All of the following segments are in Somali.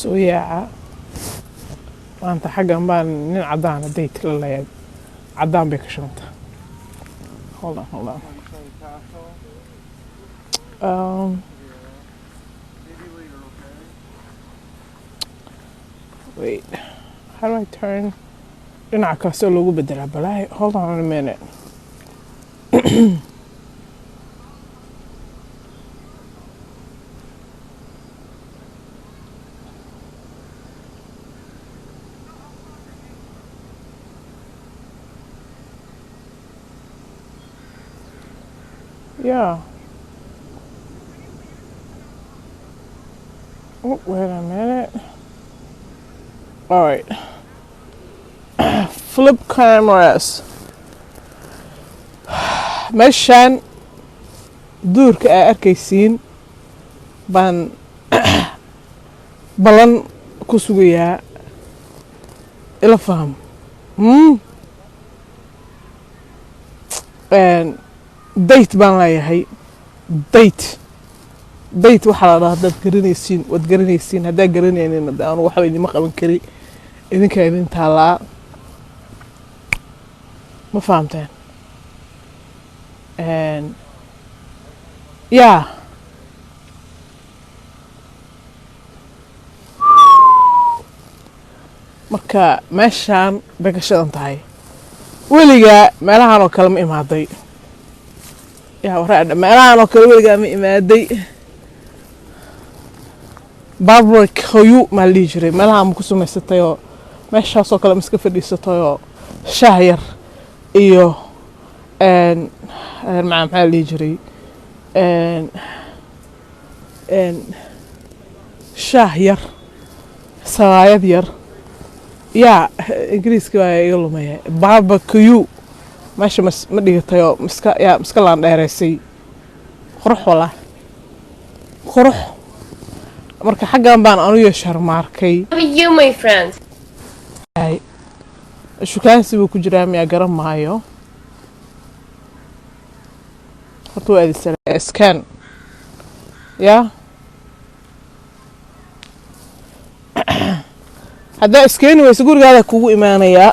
Soo yaaca. Maanta xaggan baan nin caddaana date la leeyahay. Caddaan bay ka shanta. Hold on, hold on. Wait, how do I turn? Dhinaca kale see loogu bedelaa balaayo. Hold on a minute. Yeah. Oh, wait a minute. All right. Flip cameras. Meeshaan duurka aa arkaysiin baan balan ku sugayaa. Ila faham. Date baan leeyahay. Date, date waxaa la dhahaa, haddaad garanaysiin waad garanaysiin, haddaad garanaynin hadda anu waxba idinma qaban kari, idinkaa idin taalaa. Ma fahamteen? Yaa marka meeshaan bay ka shidan tahay. Weligaa meelahan oo kale ma imaaday? Yaa waraa, meelahan oo kale weligaa ma imaaday? Barbecue maa la dhihi jiray. Meelaha ma ku samaysatay oo meeshaasoo kale ma iska fadhiisatay oo shaah yar iyo maxaa la dhihi jiray, shaah yar, sawaayad yar? Yaa, Ingiriiska waa iga lumaya. Barbecue meesha ma dhigatay oo miska yaa miska laan dheereysay? Qurux, walaa qurux. Marka xaggan baan anuyo Sharmaarkay. How are you, my friend? Ay, shukaansi buu ku jiraa miyaa? Garan maayo. Horta waa adeegsanaa scan. Yaa, haddaa iskeeni weyso, gurigaada kugu imaanayaa.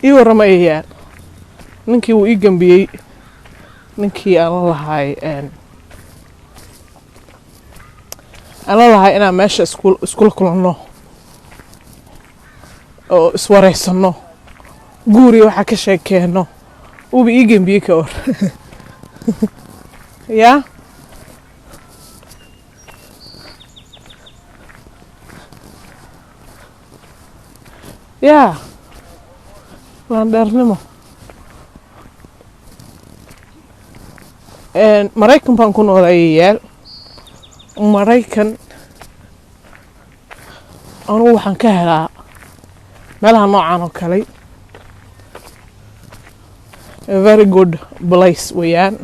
Ii warrama ayayaa. Ninkii wuu ii gambiyey, ninkii aan la lahay inaan meesha iskula kulanno oo iswareysano, guuriya waxaa ka sheekeenno, wuuba ii gambiyey. Ka war yaa? Yaa laandheernimo! Maraykan baan ku noolayayaal. Maraykan anugu waxaan ka helaa meelaha noocan oo kale. A very good place weeyaan.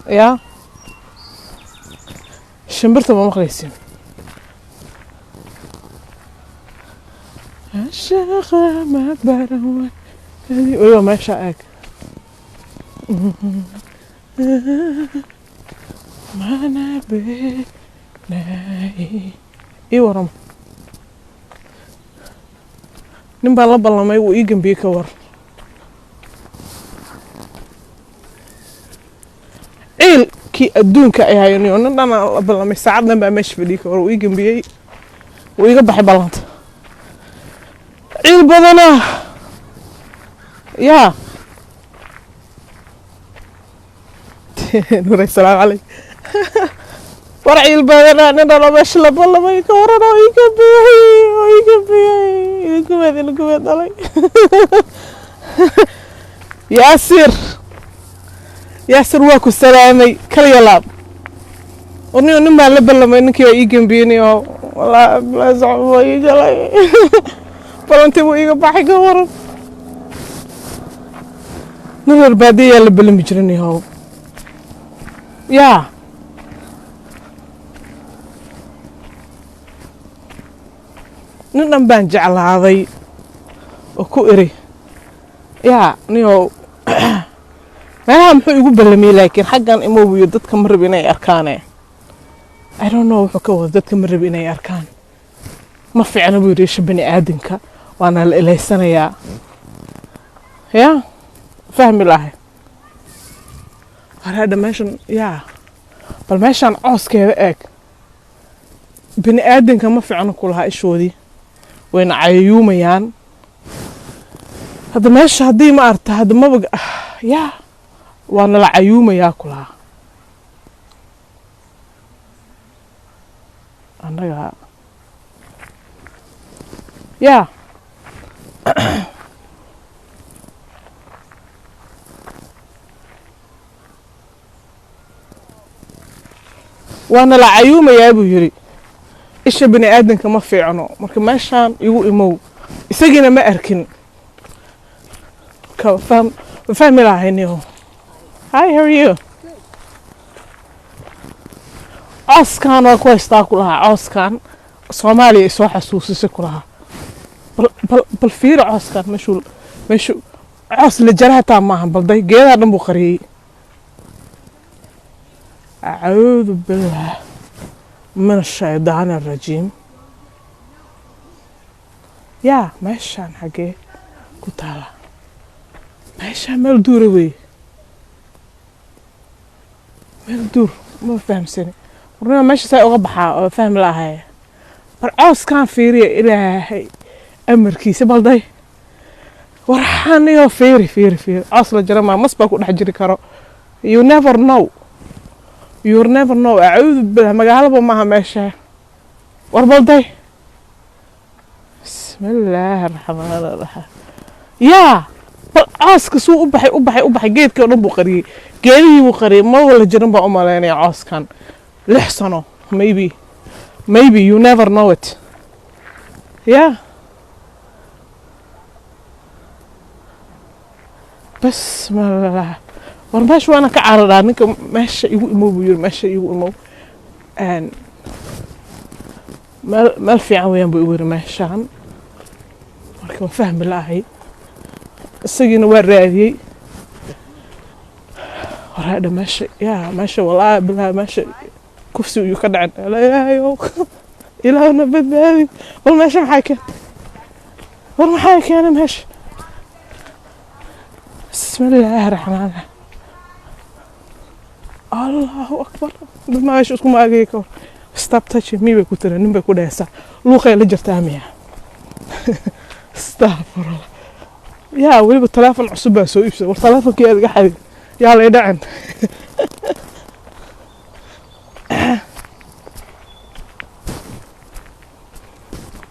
Yaa, shimbirta ma maqlaysin? Shaqa ma baran weliba. Meesha eeg mana beenay. Ii warama. Nin baan la ballamay, wuu ii gambiyey. Ka war? Ciilkii adduunka ay hayaniyo. Nin dhan aan la ballamay, saacad dhan baa meesha fadhiyey. Ka war? Wuu ii gambiyey, wuu iga baxay ballanta. Ciil badanaa. Yaa Nuray, salaamu calayk. War, ciil badanaa. Nin dhan oo meesha la ballamay, ka waran, oo ii gambiyey, oo ii gambiyey. Idinkumeed, idinkumeed dhalay. Yaasir, Yaasir, waa ku salaamay kaliya laab. Warniyo, nin baan la ballamay, ninkii baa ii gambiyey oo walaa waa ii galay ballantii, buu iiga baxay. Ka waran? Nin reer baadiya yaa la ballami jirin yahow. Yaa, nin dhan baan jeclaaday oo ku iri, yaa niyow. Meelaha muxuu igu ballamiyey? Laakiin xaggan imow iyo dadka ma rabi inay arkaane. I don't know wuxuu ka wado. Dadka ma rabi inay arkaan, ma fiicna buu yidhi isha bani aadamka, waana la ilaysanayaa. Yaa fahmi lahay hareedha meeshan. Yaa bal meeshaan cooskeeda eeg. Bani aadamka ma fiicno ku lahaa, ishoodii wayna cayayuumayaan. Hadda meesha haddii ma aragta hadda maba yaa waana la cayuumayaa ku lahaa annaga. Yaa waana la cayuumayaa buu yidhi, isha bani aadamka ma fiicno. Marka meeshaan igu imow, isagiina ma arkin. Ka fahmi lahayniyo. Hi, how are you? Cooskan waa ku haystaa ku lahaa. Cooskan Soomaaliya ay soo xasuusisay ku lahaa. Bal fiiri cooskan meeshuu coos la jara hataa maaha. Bal day, geedaha dhan buu qariyey. Acuudu billah min ashaydaani arajiim. Yaa meeshaan xaggee ku taala? Meeshaan meel duura weeye, meel duur. Ma fahamsani warnima meesha saa uga baxaa oo fahmi lahay. Bal cooskaan fiiriya, Ilaahay amarkiisa. Bal day, warxaniyo, fiiri, fiiri, fiiri. Coos la jara maa, mas baa ku dhex jiri karo. You never know, you never know. Acuudu billah, magaalaba maaha meesha. War bal day, bismillaahi araxmaan araxiim. Yaa bal cooska suu u baxay, u baxay, u baxay. Geedkii oo dhan buu qariyey, geedihii buu qariyey. Ma wala jirin baa u malaynaya cooskan 6 sano. Maybe, maybe, you never know it. Yeah, bismillah. War meesha waana ka cararaa. Ninka meesha igu imow buu yiri, meesha igu imow. Meel fiican weeyaan buu igu yiri meeshaan. Marka waa fahmi la'ahay, isagiina waa raadiyey. Waraadha meesha, yaa meesha, walaahi bilaahi, meesha kufsi uyuu ka dhacin. Ilaahayow, Ilaahna badbaadi. Bal meesha maxaa keen? War maxaa keenay meesha? Bismillaahi raxmaan raxiim, Allahu akbar. Dad maa meesha isku maagaya ka hor. "Stop touching me," bay ku tiri. Nin bay ku dhehaysaa, luuqay la jirtaa miya? Astagfirullah. Yaa weliba teleefon cusub baa soo iibsaday. War teleefonkii aad iga xadin, yaa lay dhacin.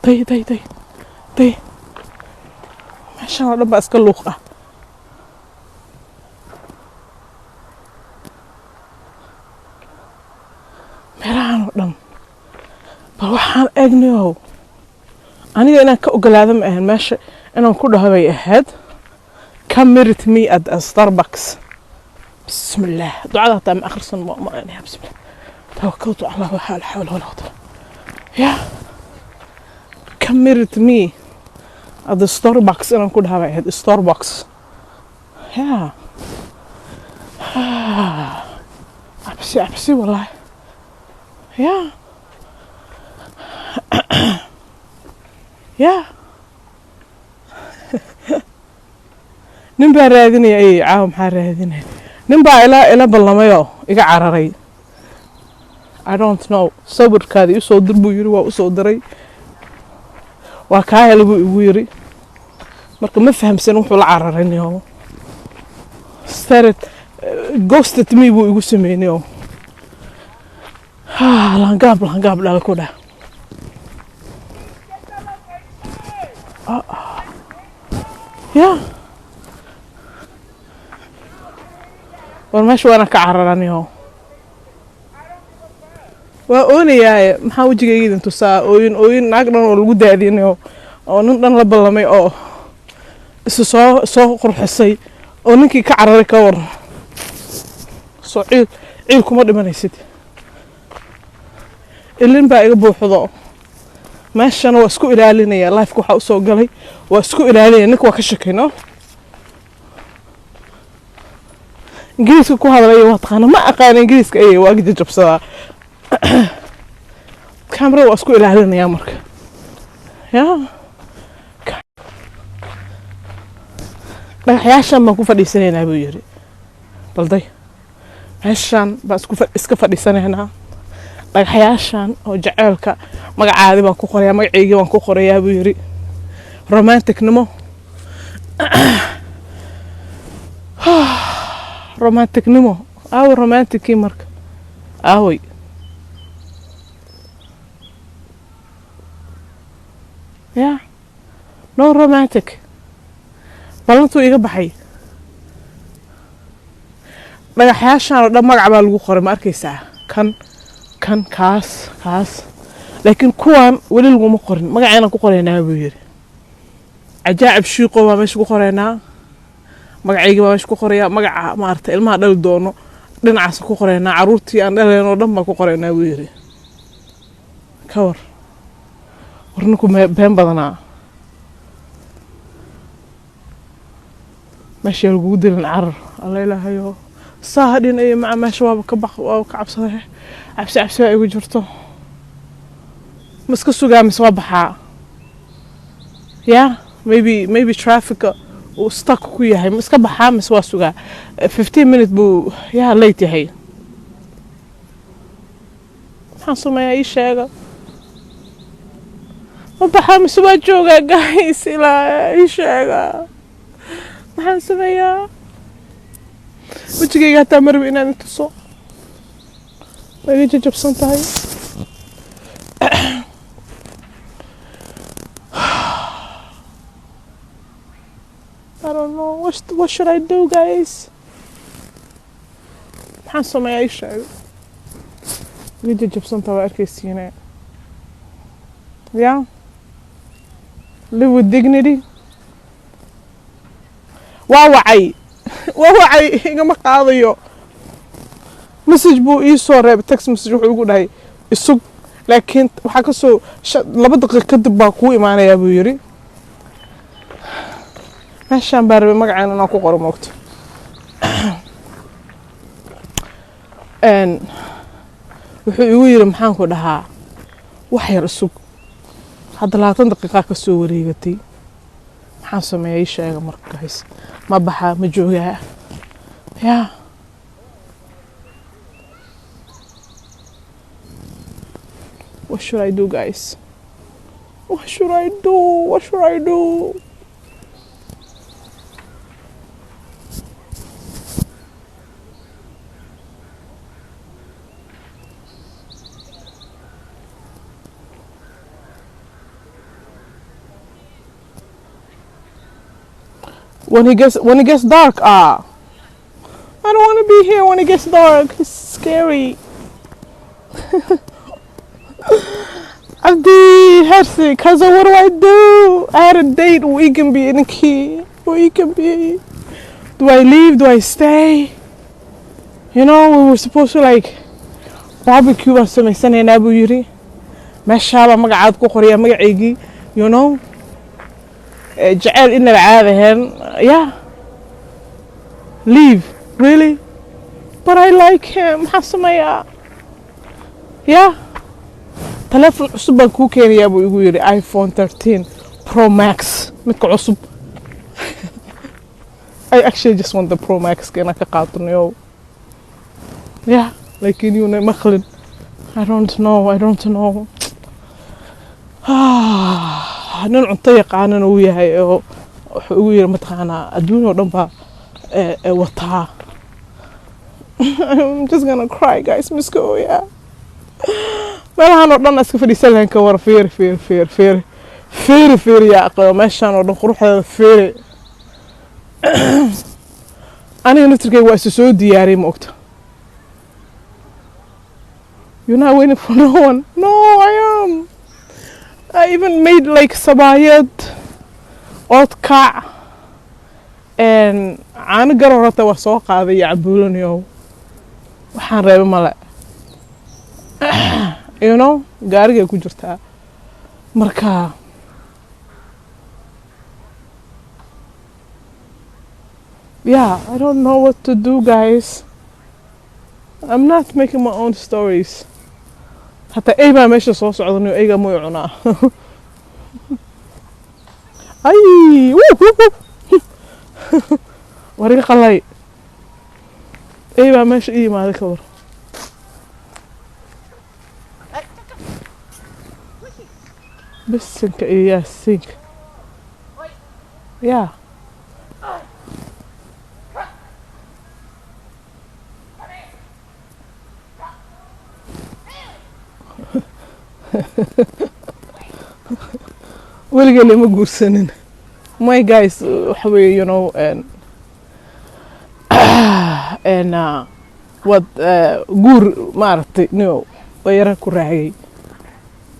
Day, day, day, day. Meeshan oo dhan baa iska luuq ah. Meelahan oo dhan bal waxaan eegnayow. Aniga inaan ka ogolaado ma ahan meesha inaan ku dhaho bay ahayd, "Come meet me at a Starbucks." Bismillah, ducada hataa ma akhrisan ma malaynaya. Bismillah, tawakaltu cala Allah, la xawla walaa quwwata. Yeah, "Come meet me at the Starbucks" inaan ku dhaho bay ahayd. Starbucks. Yeah, cabsi, cabsi wallahi. Yeah, nin baa raadinaya. Ayay caawa maxaa raadinaya? Nin baa ila ballamayoo iga cararay. I don't know. Sawirkaada isoo dir buu yiri, waa usoo diray. Waa kaa helay buu igu yiri. Marka ma fahamsan wuxuu la cararaynayo. Started ghosted me buu igu sameynayo. Laangaab, laangaab dhal ku dheh. Ya war meesha waana ka cararaniyo, waa oonayaaye. Maxaa wejigayga idin tusaa? Ooyin, ooyin, naag dhan oo lagu daadinayo oo nin dhan la ballamay oo isu soo qurxisay oo ninkii ka cararay, ka waran? Soo ciil, ciil kuma dhimanaysid. Ilin baa iga buuxdo. Meeshana waa isku ilaalinaya. Lifeka waxaa usoo galay waa isku ilaalinaya. Ninka waa ka shakayno. Ingiriiska ku hadlaya waa taqaana. Ma aqaana Ingiriiska ayay, waa jajabsadaa. Camera waa isku ilaalinayaa marka. Ya, dhagaxyaashan baan ku fadhiisanaynaa buu yiri. Balday, meeshaan baan iska fadhiisanaynaa, dhagaxyaashan oo jaceylka. Magacaadi baan ku qorayaa, magaceygii baan ku qorayaa buu yiri. Romanticnimo, romanticnimo. Aaway romantickii marka? Aaway? Ya, no romantic. Ballantuu iga baxay. Dhagaxyaashan oo dhan magac baa lagu qoray, ma arkaysaa? Kan, kan, kaas, kaas, laakiin kuwan weli laguma qorin. Magaceenaan ku qoraynaa buu yiri. Cajaacib shiiqo baa meesha ku qoraynaa. Magacaygii baa meesha ku qorayaa. Magaca maarata ilmaha dhali doono dhinacaas ku qoraynaa. Caruurtii aan dhalayn oo dhan baan ku qoraynaa buu yiri. Ka war, war ninku been badanaa. Meesha lagugu dilin, carar. Alla ilaahayo, saa hadhin iyo maca meesha waaba ka baq, waaba ka cabsaday. Cabsi, cabsi baa igu jirto. Ma iska sugaa mise waa baxaa? Yeah, maybe trafficka uu stuck ku yahay. Ma iska baxaa mise waa sugaa? 15 minute buu yaa late yahay. Maxaan sameeyaa? Ii sheega. Ma baxaa mise waa joogaa? Guys, ilaa ii sheega, maxaan sameeyaa? Wejigayga hataa marbi inaan ituso, waa iga jajabsan tahay. I don't know what should I do, guys? Maxaan sameeyaa? Ii sheega. Iga jajabsan tahay, waa arkaysiine. Yeah, live with dignity. Waa wacay, waa wacay, igama qaadayo. Message buu ii soo reebay, text message. Wuxuu igu dhahay isug, laakiin waxaa kasoo 2 daqiiq kadib baa kuu imaanayaa buu yiri. Meeshaan baa rabay magaceen inaan ku qoro, moogto. Wuxuu igu yiri, maxaan ku dhahaa, wax yar isug. Hadda 20 daqiiqaa ka soo wareegatay. Maxaan sameeyaa? Ii sheega marka, guys. Ma baxaa? Ma joogaa? Yeah. What should I do, guys? What should I do? What should I do? When it gets dark, ah, I don't want to be here when it gets dark. It's scary. Abdi Hersi, cousin, what do I do? I had a date. We can be in the key. We can be. Do I leave? Do I stay? We were supposed to, like, barbecue baan samaysanaynaa buu yiri. Meeshaabaa magacaad ku qoriyaa, magacaygii. Jaceyl inaba caadi ahayn. Yeah. Leave. Really? But I like him. Maxaan sameeyaa? Yeah. Telefoon cusub baan kuu keenayaa buu igu yiri, iPhone 13 Pro Max, midka cusub. I actually just want the Pro Max inaan ka qaadanayo. Yeah, laakiin yuuna maqlin. I don't know, I don't know. Ah, nin cunto yaqaanana uu yahay oo wuxuu igu yiri, mataqaanaa, adduun oo dhan baa wataa. I'm just gonna cry, guys. Miska ooyaa. Meelahan oo dhan iska fadhiisan lahayn, ka war. Fiiri, fiiri, fiiri, fiiri, fiiri, fiiri. Yaa aqoon, meeshan oo dhan quruxdeeda fiiri. Aniga naftirkeyga waa isu soo diyaariyay, ma ogta? You're not waiting for no one. No, I am. I even made, like, sabaayad, oodkac and caano garoor hata waa soo qaaday iyo cambuulaniyow. Waxaan reebay male, gaarigay ku jirtaa marka. Yeah, I don't know what to do, guys. I'm not making my own stories. Hataa ey baa meesha soo socda, eyga muu cunaa? Ay, wuu, wuu, wuu. War iga qalay, ey baa meesha ii yimaaday, ka war. Bisinka iyo yaasiinka. Yeah, weligay lama guursanin, my guys. Waxa weeye, and wad guur maaragtay no yara ku raagay.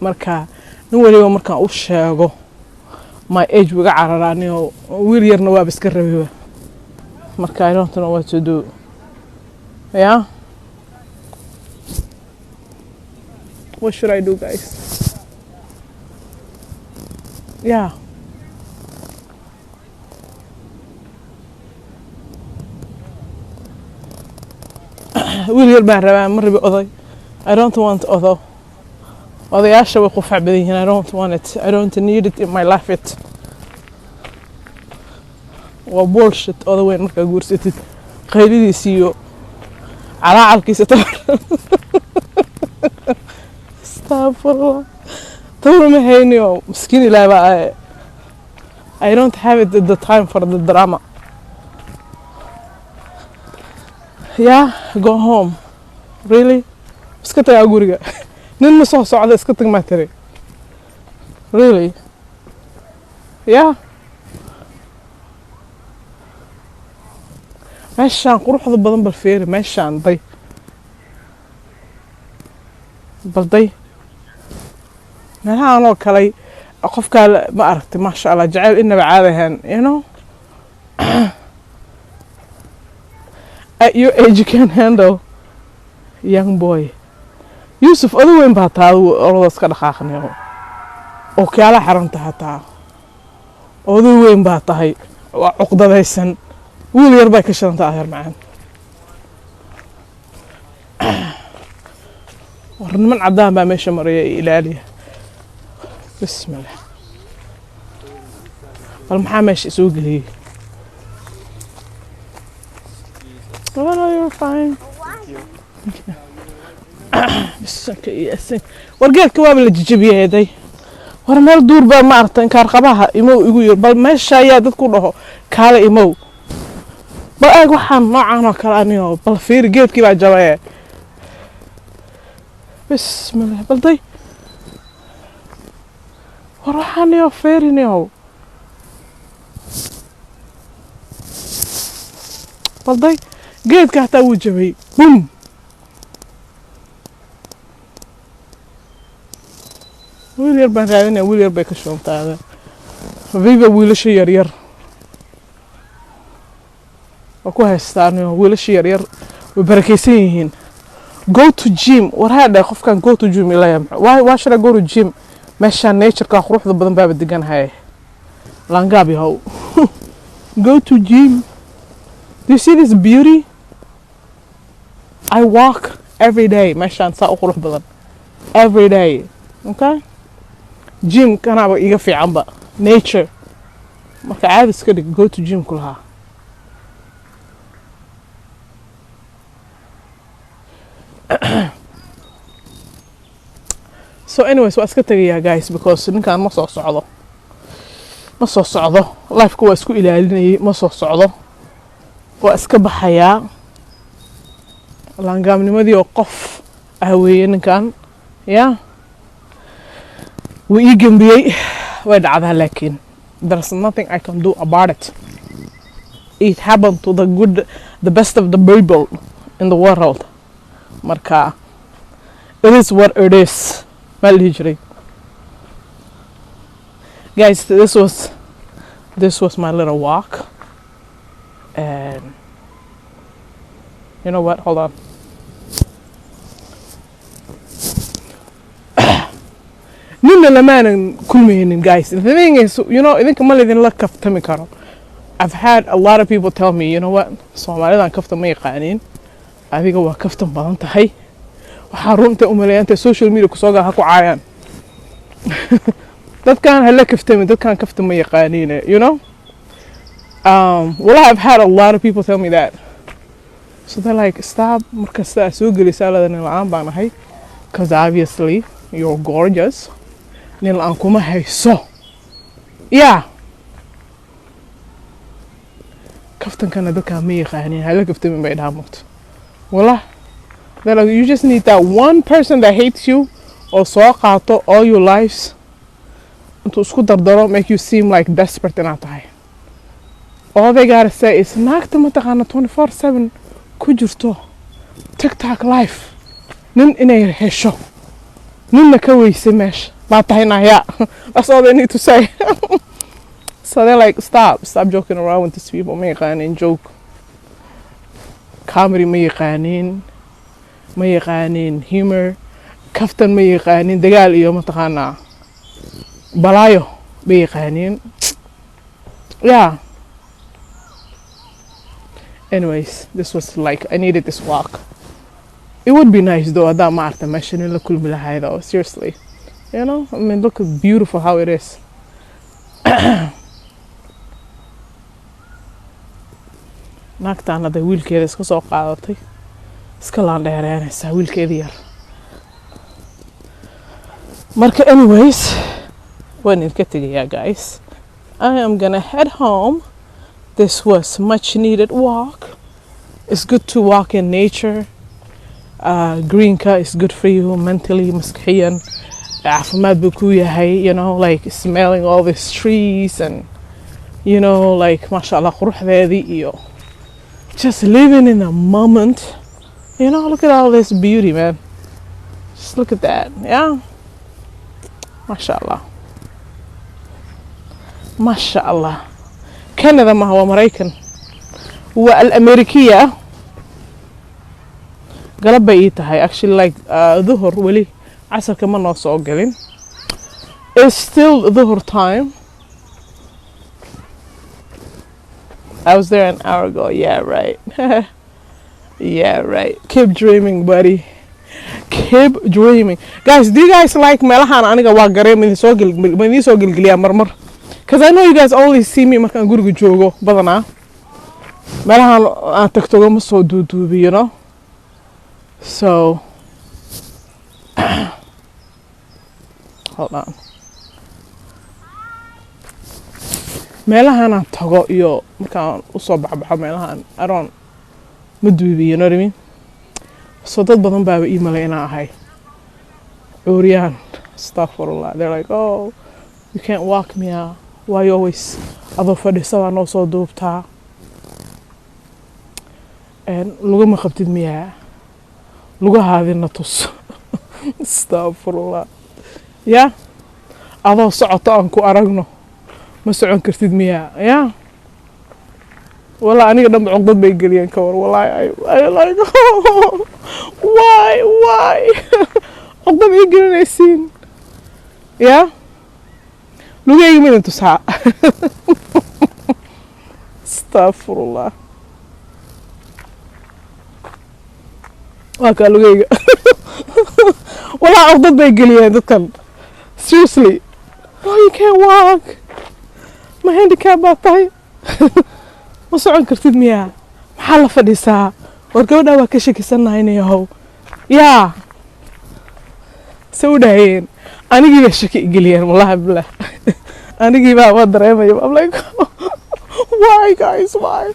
Marka nin waliba markaan u sheego my age wiga cararaa. Nio wiil yarna waaba iska rabiba. Marka I don't know what to do. Yeah, what should I do, guys? Yeah, wiil yar baan rabaa, ma rabi oday. I don't want odo. Odayaasha way qufac badan yihiin. I don't want it. I don't need it in my life. It waa bullshit. Oda weyn markaa guursatid, qaylidiis iyo calaacalkiisa, tabar, astaqfirullah, tabar ma hayniyo. Miskiin ilaah baa. I don't have it the time for the drama. Yeah, go home, really? Iska tagaa guriga, nin ma soo socda, iska tag maa tiri? Really? Yeah, meeshaan quruxda badan bal fiiri meeshaan. Day, bal day meelahaan oo kalay qofkaa ma aragtay? Maasha Allah, jacayl inaba caadi ahaan. At your age you can handle young boy. Yuusuf, adu weyn baa taa, adigu orada iska dhaqaaqnayo oo kiyaala xaranta hataa. Odu weyn baa tahay, waa cuqdadaysan. Wiil yar bay ka shidanta, adeer macaan. War niman caddaan baa meesha maraya ee ilaaliya. Bismillah, bal maxaa meesha isoo geliyey? Oh no, you're fine. Bisanka iyo asin. War geedka waaba la jijibiyeeday. War meel duur baa ma aragta. Inkaar qabaha imow igu yir. Bal meesha ayaa dadku dhaho kaale imow. Bal eeg waxaan noocan oo kale anigo. Bal fiiri, geedkii baa jabaye. Bismillah, bal day. War waxaan iyo fiiriniyow. Bal day, geedka hataa wuu jabay. Bum. Wiil yar baan raadinaya, wiil yar bay ka shoontaada. Viva wiilasha yaryar waa ku haystaan. Wiilasha yaryar way barakaysan yihiin. Go to gym. War haadha, qofkan go to gym ilaya. Why should I go to gym? Meeshaan natureka quruxda badan baaba deganahay. Laangaab yahow, go to gym. Do you see this beauty? I walk every day. Meeshaan saa u qurux badan every day. Okay, gym kanaaba iga fiicanba nature. Marka caadi iska dhig. Go to gym ku lahaa. So anyways, waa iska tegayaa, guys, because ninkaan ma soo socdo, ma soo socdo. Lifeka waa isku ilaalinayay, ma soo socdo, waa iska baxayaa. Laangaabnimadii oo qof ah weeye ninkan. Ya wuu ii gembiyey, way dhacdaa, laakiin there's nothing I can do about it. It happened to the good, the best of the people in the world. Marka it is what it is maa la dhihi jiray. Guys, this was my little walk, and you know what? Hold on. Nina lamaanan kulmaynin, guys. The thing is, idinka ma laydinla kaftami karo. I've had a lot of people tell me, you know what, Soomaalidan kaftan ma yaqaaniin, adiga waa kaftan badan tahay. Waxaa runta u maleeyaa intay social media kusoo galaan ha ku caayaan dadkan, hala kaftami, dadkan kaftan ma yaqaaniin, you know. Well, I've had a lot of people tell me that. So they're like, stop markasta aad soo gelaysaa lada nin la'aan baan ahay, because obviously you're gorgeous, nin la'aan kuma hayso. Yeah, kaftankana dadkaa ma yaqaaniin, hala kaftamin bay dhahaa mugto. Wallah, they're like, you just need that one person that hates you oo soo qaato all your lives intuu isku dardaro, make you seem like desperate inaad tahay. All they gotta say is, naagta mataqaana 24/7 ku jirto TikTok live, nin inay hesho, ninna ka weysay meesha baa tahay nahya. That's all they need to say. So they're like, stop, stop joking around with these people. Ma yaqaaniin joke, comedy ma yaqaaniin, ma yaqaaniin humor, kaftan ma yaqaaniin, dagaal iyo mataqaanaa balaayo ma yaqaaniin. Yeah, anyways, this was like, I needed this walk. It would be nice though haddaa ma aragta meesha nin la kulmi lahay though, seriously, you know. I mean, look how beautiful how it is. Naagtaan hadda wiilkeeda iska soo qaadatay, iska laandheereynaysaa wiilkeeda yar. Marka anyways, waan idinka tegayaa, guys. I am gonna head home. This was much needed walk. It's good to walk in nature. Greenka is good for you mentally, maskaxiyan caafimaad buu ku yahay, like smelling all these trees and like, masha Allah, quruxdeedii iyo just living in the moment. Look at all this beauty, man. Just look at that. Yeah, masha Allah, masha Allah. Canada maha, waa Maraykan, waa Al-Amerikiya. Galab bay ii tahay actually, like duhur, weli casarka ma noo soo gelin. It's still duhur time. I was there an hour ago. Yeah, right. Yeah, right. Keep dreaming, buddy. Keep dreaming. Guys, do you guys like meelahan aniga waa garee ma idin soo gel, ma idiin soo gelgeliyaa marmar? Because I know you guys only see me markaan guriga joogo badanaa. Meelahan aan tagtogo ma soo duuduubi. So, hold on. Meelahan aan tago iyo markaan usoo baxbaxo meelahan, I don't, ma duubi, you know what I mean? So dad badan baaba ii malay inaan ahay cuuryaan. Astaghfirullah. They're like, oh, you can't walk miya? Why you always adoo fadhisa baa noo soo duubtaa? Lugama qabtid miyaa? Lugahaadina tus. Astaghfirullah. Ya adoo socoto aan ku aragno, ma socon kartid miyaa? Ya walaa, aniga dhanba cuqdad bay geliyeen ka war. Wallahi, I like, why cuqdad ii gelinaysiin? Ya lugayga midin tusaa. Astaghfirullah. Waa kaa lugayga. Walaa cuqdad bay geliyeen dadkan, seriously. Oh, you can't walk, ma handicap baa tahay, ma socon kartid miyaa? Maxaa la fadhiisaa? War gabadhaa waa ka shakisannahay yahow. Yaa se u dhahayeen, anigii baa shaki igeliyeen. Wallahi billah, anigii baa waa dareemaya. I'm like, why, guys, why?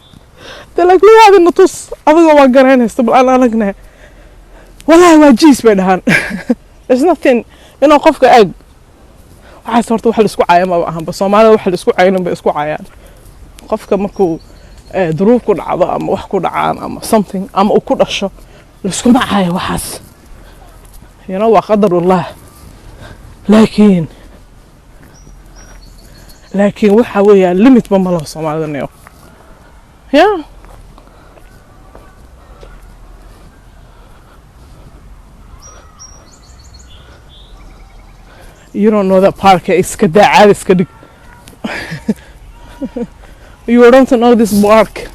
They're like, lugaadina tus adigoo waa garaynaysta, bal aan aragne. Wallahi waa jiis bay dhahaan. There's nothing inuu qofka eeg waxaas. Horta wax la isku caaya maba ahanba. Soomaalida wax la isku caynin bay isku caayaan. Qofka markuu duruuf ku dhacdo ama wax ku dhacaan ama something ama uu ku dhasho, laiskuma caayo waxaas, waa qadarullah. Laakiin waxa weeyaa limit ba ma laho Soomaalida niyo. Yeah, you don't know that park. Iska daa, caadi iska dhig. You don't know this park.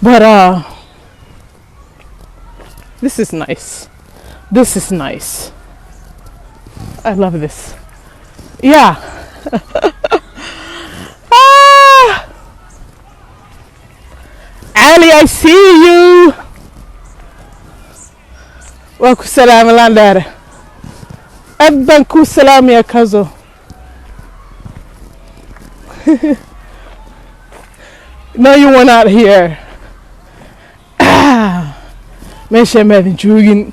But this is nice. This is nice. I love this. Yeah. Ah! Ali, I see you. Waa ku salaama, landheere. Aad baan kuu salaamaya, kazo. No, you were not here. Meesha maadan joogin.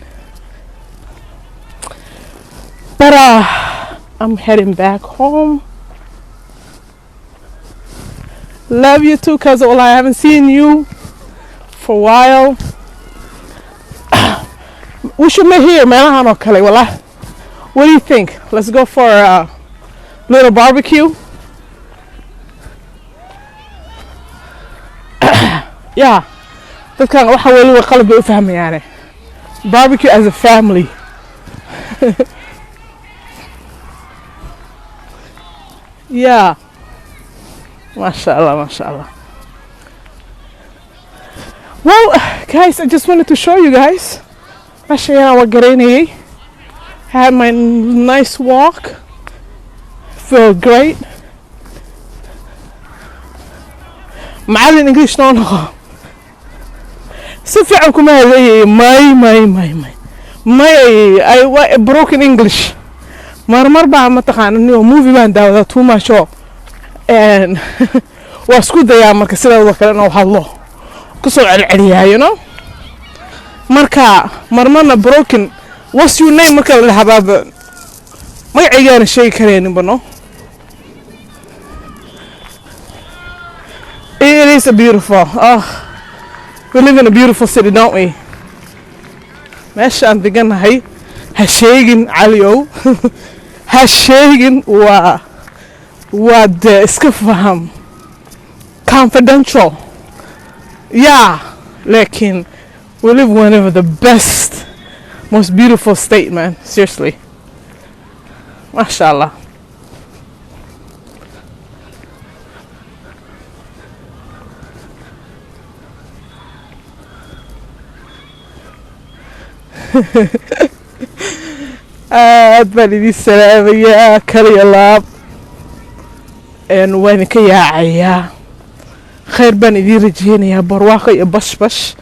But I'm heading back home. Love you too, cuz well, I haven't seen you for a while. We should meet here, meelahan oo kale, wallah. What do you think? Let's go for a little barbecue. Yeah. Dadkan waxa weliba qalab bay u fahmayaane. Barbecue as a family. Yeah. MashaAllah, mashallah. Well, guys, I just wanted to show you guys. Meesha ayaan waa garaynayay. Had my nice walk. Feel great. Macallin English noo noqo. Si fiican kuma hadlayay. May, may, may, may. May, I broken English. Marmar baa mataqaana niyo movie baan daawadaa too much oo and waa isku dayaa marka sidooda kale inuu hadlo kusoo celceliyaa. Marka marmarna broken. "What's your name?" marka la dhahabaaba magacaygaana sheegi karayninba. No, it is a beautiful, oh, we live in a beautiful city, don't we? Meesha aan deganahay ha sheegin, Caliow, ha sheegin. Waa dee iska faham, confidential. Yeah, laakiin we live one of the best, most beautiful state, man. Seriously, masha Allah. Aad baan idin salaamayaa, kaliya laab. Waa idinka yaacayaa. Khayr baan idiin rajeynayaa, barwaaqo iyo bashbash.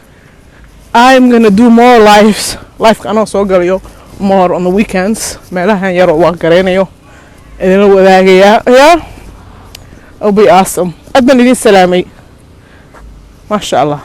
I'm gonna do more lives, liveka anoo soo galayo more on the weekends. Meelahan yaroo waa garaynayo idinla wadaagayaa. Yeah, it'll be awesome. Aad baan idin salaamay, maasha Allah.